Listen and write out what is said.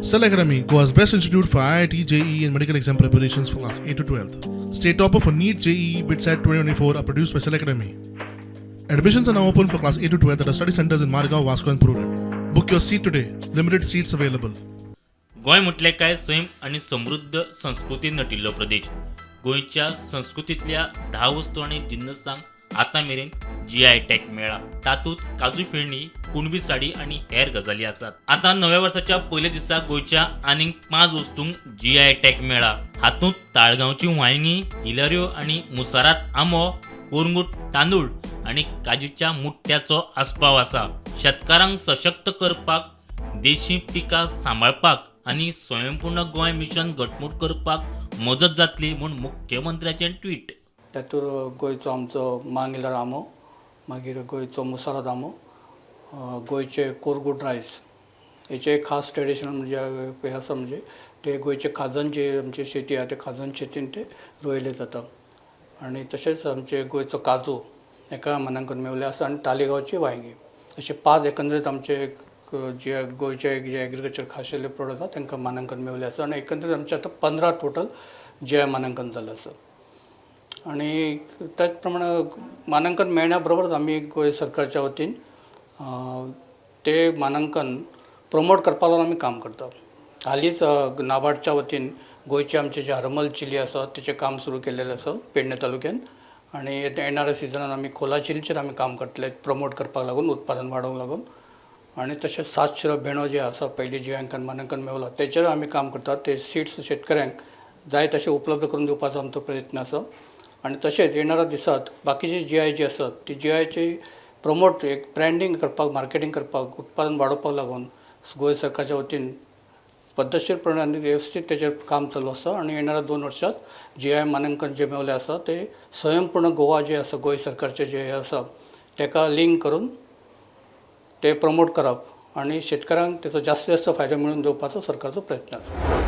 Cell Academy, Goa's best institute for IIT, JEE, and medical exam preparations for class 8 to 12. State topper for NEET, JEE, BITSAT 2024 are produced by Cell Academy. Admissions are now open for class 8 to 12 at our study centers in Margao, Vasco, and Prudent. Book your seat today. Limited seats available. Goa म्हटलें काय सैम आनी समृद्ध संस्कृतीन नटिल्लो प्रदेश. गोंयच्या संस्कृतींतल्या 10 वस्तू आनी जिन्नसांक आतां मेरेन जीआय टॅग मेळ्ळा. तातूंत काजू फेणी, कुणबी साडी आनी हेर गजाली आसात. आतां नव्या वर्साच्या पयल्या दिसा गोंयच्या आनीक पांच वस्तूंक जीआय टॅग मेळ्ळा. हातूंत ताळगांवची वांयगीं, इलाऱ्यो आनी मुसारात आंबो, कोरंगूट तांदूळ आनी काजूच्या मुट्ट्याचो आस्पाव आसा. शेतकारांक सशक्त करपाक, देशी पिकां सांबाळपाक आनी स्वयंपूर्ण गोंय मिशन घटमूट करपाक मजत जातली म्हूण मुख्यमंत्र्याचें ट्वीट. तातूंत गोंयचो आमचो मांगिलार आंबो, मागीर गोंयचो मुसारात आंबो, गोंयचे कोरगूट रायस. हेचे खास ट्रेडिशनल म्हणजे हें आसा, म्हणजे ते गोंयचे खाजन जे आमची शेती आहा, ते खाजन शेतीन ते रोयले जाता. आनी तशेंच आमचे गोंयचो काजू हेका मानांकन मेवलें आसा आनी तालिगांवची वांयगीं. अशे पांच एकंदरीत आमचे जे गोंयचे जे एग्रीकल्चर खाशेले प्रोडक्ट आसा, तांकां मानांकन मेवलें आसा. आनी एकंदरीत आमचे आतां 15 टोटल जे मानांकन जालें आसा. आनी त्याच प्रमाणे मानांकन मेळण्या बरोबरच आमी गोंय सरकारच्या वतीन ते मानांकन प्रमोट करपा लागून आमी काम करता. हालींच नाबार्डच्या वतीन गोंयचे आमचे जे हरमल चिली आसा, तेचें काम सुरू केल्लेलें आसा पेडणे तालुक्यान. आनी येणाऱ्या सिजनान आमी खोला चिलीचेर आमी काम करतले, प्रमोट करपाक लागून, उत्पादन वाडोवंक लागून. आनी तशेंच सात शिरो भेंडो जे आसा, पयलीं जियांकन मानांकन मेवला, तेचेर आमी काम करतात. ते सिड्स शेतकऱ्यांक जाय तशें उपलब्ध करून दिवपाचो आमचो प्रयत्न आसा. आनी तशेंच येणाऱ्या दिसात बाकीची जीआय जी आसात, ती जीआयची प्रमोट, एक ब्रँडींग करपाक, मार्केटींग करपाक, उत्पादन वाडोवपाक लागून गोंय सरकारच्या वतीन पद्दतशीरपणे आनी वेवस्थीत तेचेर काम चालू आसा. आनी येणाऱ्या 2 वर्सात जीआय मानांकन जे मेवलें आसा, ते स्वयंपूर्ण गोवा जे आसा, गोंय सरकारचें जे हें आसा, तेका लिंक करून ते प्रमोट करप आनी शेतकऱ्यांक तेचो जास्तीत जास्त फायदो मेळोवन दिवपाचो सरकारचो प्रयत्न आसा.